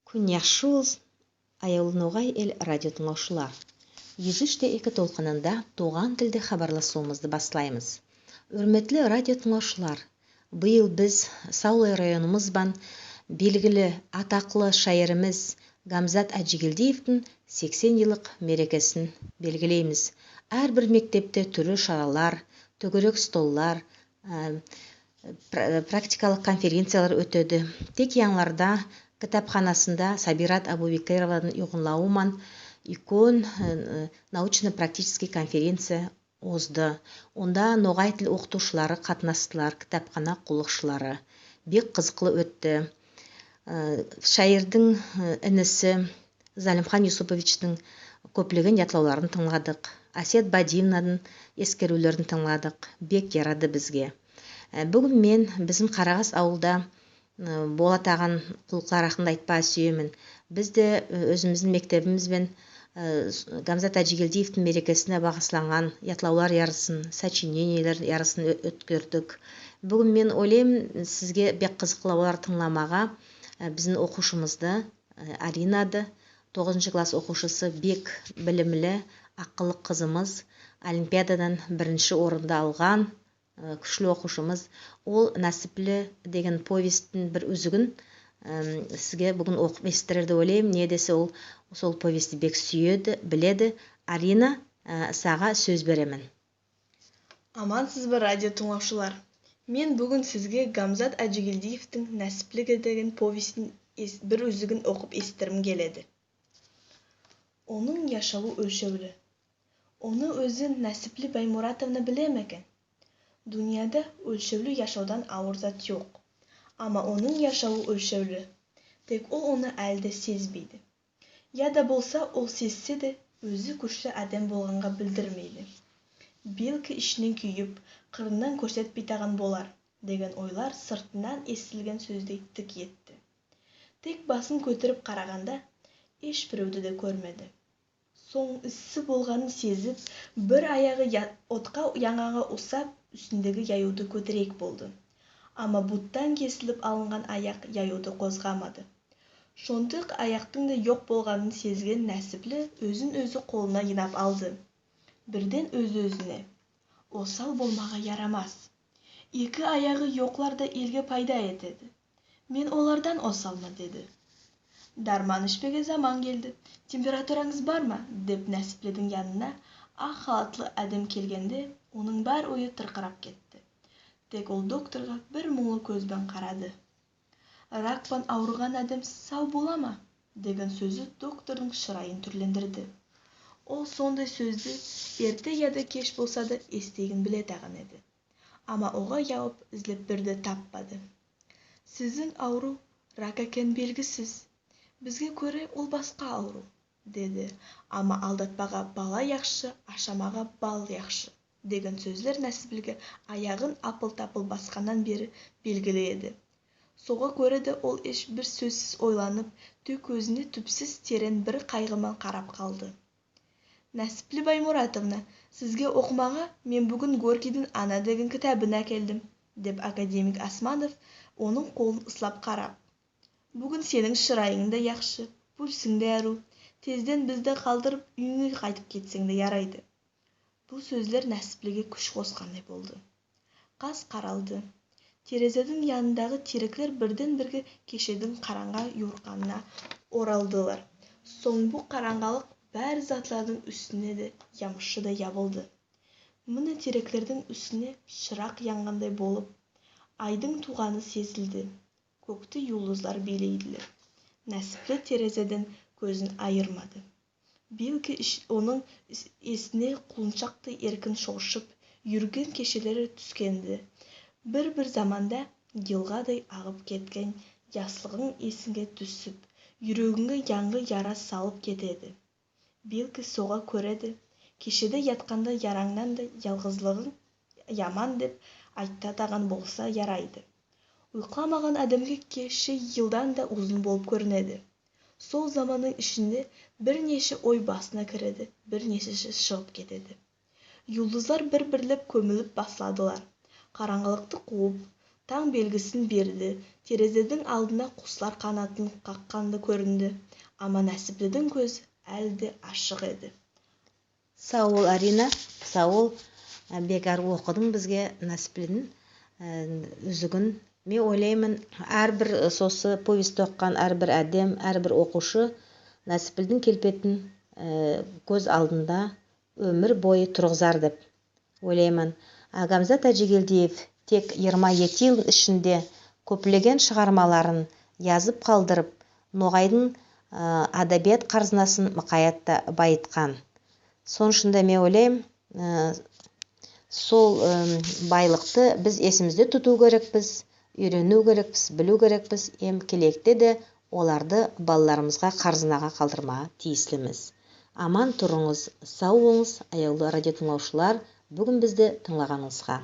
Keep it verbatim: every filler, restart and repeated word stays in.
Куьн яхшы болсын, аявлы «Ногай Эл» радио тынълавшылар. Юз уьш те эки толкынында тувган тилде хабарласувымызды баслаймыз. Сыйлы радио тынълавшылар, быйыл биз савлай районымыз бан белгили, атаклы шаиримиз Гамзат Аджигельдиевтинъ сексен йыллык мерекесин белгилеймиз. Аьр бир мектепте туьрли шаралар, тоьгерек столлар, аь, пра- практикалык конференциялар оьтеди. Тек янъыларда китапханасында Сабират Абубекировадынъ уйгынлавы ман уьйкен, аь, научно-практический конференция озды. Онда ногай тил окытувшылары катнастылар, китапхана куллыкшылары. Бек кызыклы оьтти. Аь, шаирдинъ, аь, иниси Залимхан Юсуповичтинъ коьплеген ятлавларын тынъладык. Асет Бадиевнадынъ эскеруьвлерин тынъладык. Бек ярады бизге. Аь, буьгуьн мен бизим Карагас авылда аь, болатаган куллыклар акында айтпага суьемен. Биз де, аь, оьзимиздинъ мектебимиз бен, аь, с- Гамзат Аджигельдиевтинъ мерекесине багысланган ятлавлар ярысын, сочинениелер ярысын оь- оьткердик. Буьгуьн мен ойлайман, сизге бек кызыклы болар тынъламага, аь, бизим окувшымызды, аь, Аринады, тогызыншы класс окувшысы, бек билимли, акыллы кызымыз, олимпиададан биринши орынды алган, аь, куьшли окувшымыз. Ол «Насипли» деген повестинъ бир уьзигин, м, сизге буьгуьн окып эситтирер деп ойлайман. Неге десе ол сол повестьти бек суьеди, биледи. Арина, аь, сага соьз беремен. Амансызба, радио тынълавшылар. Мен буьгуьн сизге Гамзат Аджигельдиевтинъ «Насипли» деген повестинъ эс- бир уьзигин окып эситтиргим келеди. Онынъ яшавы оьлшевли. Оны оьзи Насипли Баймуратовна билеме экен? Дуныяда оьлшевли яшавдан авыр зат йок. Ама онынъ яшавы оьлшевли. Тек ол оны аьли де сезбейди. Я да болса ол сезсе де, оьзи куьшли аьдем болганга билдирмейди. Белки, ишиннен куьйип, кырыннан коьрсетпейтаган болар, деген ойлар сыртыннан эситилген соьздей тик этти. Тек басын коьтерип караганда, эш биревди де коьрмеди. Сонъ исси болганын сезип, бир аягы я- отка янганга усап, уьстиндеги яювды коьтереек болды. Ама буттан кесилип алынган аяк яювды козгамады. Шонтык аяктынъ да йок болганын сезген Насипли оьзин оьзи колына йыйнап алды. Бирден оьз-оьзине: «Осал болмага ярамас. Эки аягы йоклар да элге пайда этеди. Мен олардан осалма?» — деди. «Дарман ишпеге заман келди. Температуранъыз барма?» — деп Насиплидинъ янына ак халатлы аьдем келгенде, онынъ бар ойы тыркырап кетти. Тек ол докторга бир мунълы коьз бен карады. «Рак пан авырыган аьдем сав болама?» — деген соьзи доктордынъ шырайын туьрлендирди. Ол сондай соьзди эрте я да кеш болса да эситеегин билетаган эди. Ама ога явап излеп бир де таппады. «Сиздинъ авырув рак экен белгисиз. Бизге коьре ол баска авырув», — деди. Ама алдатпага «бала яхшы, ашамага бал яхшы» деген соьзлер Насиплиге аягын апыл-тапыл басканнан бери белгили эди. Сога коьре де ол эш бир соьзсиз ойланып, тек оьзине туьпсиз терен бир кайгы ман карап калды. «Насипли Баймуратовна, сизге окымага мен буьгуьн Горькийдинъ «Ана» деген китабын аькелдим», — деп академик Османов онынъ колын ыслап карап. «Буьгуьн сенинъ шырайынъ да яхшы, пульсынъ да аьруьв. Тезден бизди калдырып, уьйинъе кайтып кетсенъ де ярайды». Бу соьзлер Насиплиге куьш коскандай болды. Кас каралды. Терезединъ янындагы тереклер бирден-бирге кешединъ каранъа ювырканына оралдылар. Сонъ бу каранъалык бар затлардынъ уьстине де ямышшыдай ябылды. Мине тереклердинъ уьстине шырак янгандай болып, айдынъ тувганы сезилди. Коькти юлдызлар бийлейдилер. Насипли терезеден коьзин айырмады. Белки, иш- онынъ эс- эсине кулыншактай эркин шоршып юрген кешелери туьскенди. Бир-бир заманда йылгадай агып кеткен яслыгынъ эсинъе туьсип, юрегинъе янъы яра салып кетеди. Белки, сога коьре де, кешеде ятканда яранънан да ялгызлыгынъ яман деп айтатаган болса ярайды. Уйкламаган аьдемге кеши йылдан да узын болып коьринеди. Сол заманнынъ ишинде бир неше ой басына киреди, бир нешеси шыгып кетеди. Юлдызлар бир-бирлеп коьмилип басладылар. Каранъалыкты кувып, Танъ белгисин берди. Терезединъ алдына куслар канатын какканы коьринди. Ама Насиплидинъ коьзи аьли де ашык эди. Сав бол, Арина, сав бол. Аь, бек аьруьв окыдынъ бизге Насиплидинъ, аь, уьзигин. Мен ойлайман, аьр бир, аь, сосы повесть окыган аьр бир аьдем, аьр бир окувшы Насиплидинъ келпетин, аь, коьз алдында оьмир бойы тургызар деп ойлайман. А Гамзат Аджигельдиев тек йырма ети йыл ишинде коьплеген шыгармаларын язып калдырып, ногайдынъ, аь, адабият казнасын мукаят та байыткан. Сонынъ уьшин де мен ойлайман, аь, сол, аь, байлыкты биз эсимизде тутув керекпиз, уьйренуьв керекпиз, билуьв керекпиз, эм келеекте де оларды балаларымызга казнага калдырмага тийислимиз. Аман турынъыз, сав болынъыз, аявлы радио тынълавшылар, буьгуьн бизди тынълаганынъызга.